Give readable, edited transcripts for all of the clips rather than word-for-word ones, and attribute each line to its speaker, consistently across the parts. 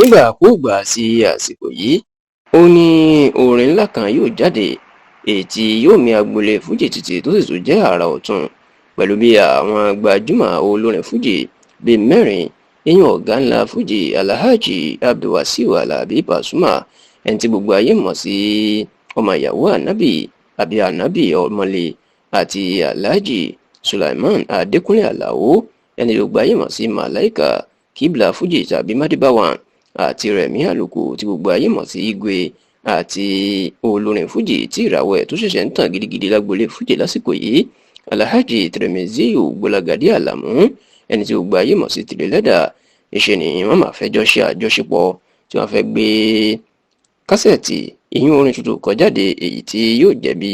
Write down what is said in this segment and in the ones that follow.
Speaker 1: Nígbàkúùgbà sí àsìkò yìí, ó ní orin ńlá kan yóò jáde, èyí tí yóò mi agboolé fújì títì tó sì tún jẹ́ àrà ọ̀tun, pẹ̀lú bí àwọn gbajúmọ̀ olórin fújì bíi mẹ́rin, ìyẹn ọ̀gá ńlá fújì Alhaji Abdulwasiu Alabi Pasuma, ẹni tí gbogbo ayé mọ̀ sí ọmọ ìyàwó Ànábì àbí Ànábì Ọmọlé, àti Alhaji Sulaiman Adékúnlé Alao, ẹni tí gbogbo ayé mọ̀ sí Malaika Kibla Fuji tàbí Madiba One, àti Rẹ̀mí Àlùkò tí gbogbo ayé mọ̀ sí Igwe, àti olórin fújì tí ìràwọ̀ ẹ̀ tó ṣẹ̀ṣẹ̀ ń tàn gidigidi lágboolé fújì lásìkò yìí, Alhaji Tirimiziu Gbolagade Alamu, ẹni tí gbogbo ayé mọ̀ sí Tìrẹ̀lẹ́dà. Ìṣe ni wọ́n máa fẹ́ jọ ṣe àjọṣepọ̀ tí wọ́n fẹ́ gbé kásẹ̀tì ìyún orin tuntun kan jáde, èyí tí yóò jẹ́ bí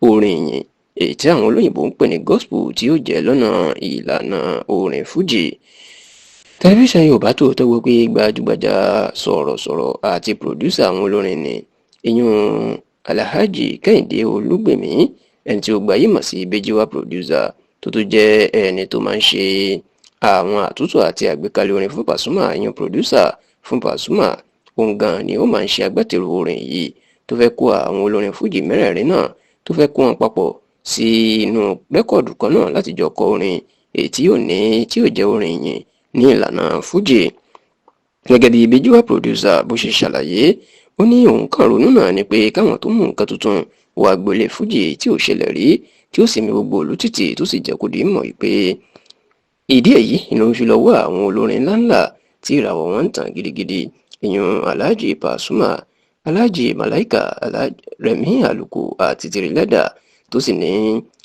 Speaker 1: orin ìyìn, èyí tí àwọn olóyìnbó ń pè ní gospel, tí yóò jẹ́ lọ́nà ìlànà orin fújì. Tẹlifíṣàn Yorùbá Tòótọ́ gbọ́ pé gbajúgbajà sọ̀rọ̀sọ̀rọ̀ àti pòdúsà àwọn olórin ni ìyún Alhaji Kẹ́hìndé Olúgbèmí, ẹni tí ó gbayé mọ̀ sí Bẹ́jíwá producer, tó tún jẹ́ ẹni tó máa ń ṣe àwọn àtúntò àti àgbékalẹ̀ orin fún Pasuma, ìyún producer fún Pasuma, òun gan ni ó máa ń ṣe agbátẹrù orin yìí tó fẹ́ kó àwọn olórin fújì mẹ́rẹ̀ẹ̀rin náà, tó fẹ́ kó wọn papọ̀ sí inú rẹ́kọ̀dù kan náà láti jọ kọ orin èyí tí yóò ní tí yóò jẹ́ orin yìí ní ìlànà fújì. Gẹ́gẹ́ bí Bẹ́jíwá producer bó ṣe ṣàlàyé, ó ní òun kàn ronú náà ni pé káwọn tó mú nǹkan tuntun wọ agboolé fújì tí ò ṣẹlẹ̀ rí, tí ó sì mi gbogbo ìlú títì, tó sì jẹ́ kó di mọ̀ pé ìdí èyí ló ń fi lọ wá àwọn olórin ńláńlá tí ìràwọ̀ wọn ń tàn gidigidi, ìyún Alhaji Pasuma, Alhaji Malaika, Rẹ̀mí Àlùkò àti Tìrẹ̀lẹ́dà, tó sì ní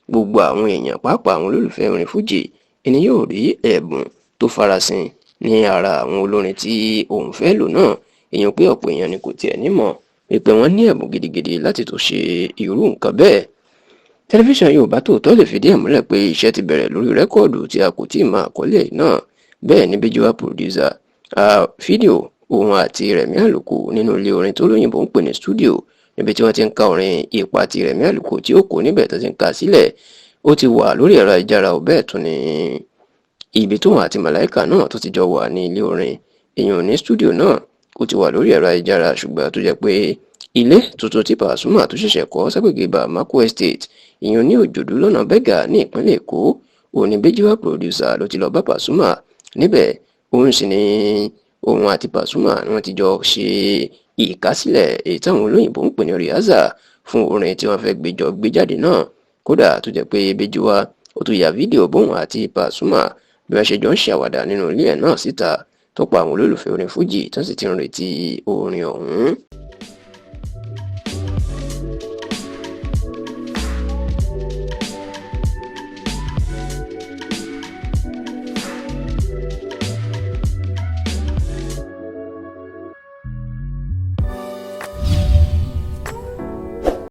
Speaker 1: gbogbo àwọn èèyàn, pàápàá àwọn olólùfẹ́ orin fújì, ẹni yóò rí ẹ̀bùn tó farasin ní ara àwọn olórin tí òun fẹ́ lò náà, èèyàn pé ọ̀pọ̀ èèyàn ni kò tiẹ̀ ní mọ̀ wípé wọ́n ní ẹ̀bùn gidigidi láti tó ṣe irú nǹkan bẹ́ẹ̀. Tẹlifíṣàn Yorùbá Tòótọ́ lè fìdí ẹ̀ múlẹ̀ pé iṣẹ́ ti bẹ̀rẹ̀ lórí rẹ́kọ̀dù tí a kò tíì máa àkọlé náà. Bẹ́ẹ̀ ni Bẹ́jíwá producer fídíò òun àti Rẹ̀mí Àlùkò nínú ilé orin tó lóyìnbó ń pè ní studio, níbi tí wọ́n ti ń ka orin ipa ti Rẹ̀mí Àlùkò tí ó kó níbẹ̀ tó ti ń ka sílẹ̀, ó ti wà lórí ẹ̀rọ ayélujára. Bẹ́ẹ̀ tún ni ibi tóun àti Màláìkà náà tó ti jọ wà ní ilé orin, èèyàn ní studio náà, ó ti wà lórí ẹ̀rọ ayélujára. Ṣùgbọ́n tó jẹ́ pé ilé tuntun tí Pasuma tó ṣẹ̀ṣẹ̀ kọ́ ságbègbè Bamako Estate, ìyẹn ní Òjòdú lọ́nà Bẹ́gà ní ìpínlẹ̀ Èkó, òun ni Bẹ́jíwá producer ló ti lọ bá Pasuma níbẹ̀. Òun sì ni òun àti Pasuma ni wọ́n ti jọ ṣe ìkásílẹ̀ èyí táwọn olóyìnbó ń pè ní rehearsal fún orin tí wọ́n fẹ́ gbéjọ gbé jáde náà. Kódà tó jẹ́ pé Bẹ́jíwá ó tún ya fídíò bóun àti Pasuma bí wọ́n ṣe jọ ń ṣàwàdà nínú ilé ẹ̀ náà síta, tó pa àwọn olólùfẹ́ orin fújì tó sì ti ń retí orin ọ̀hún.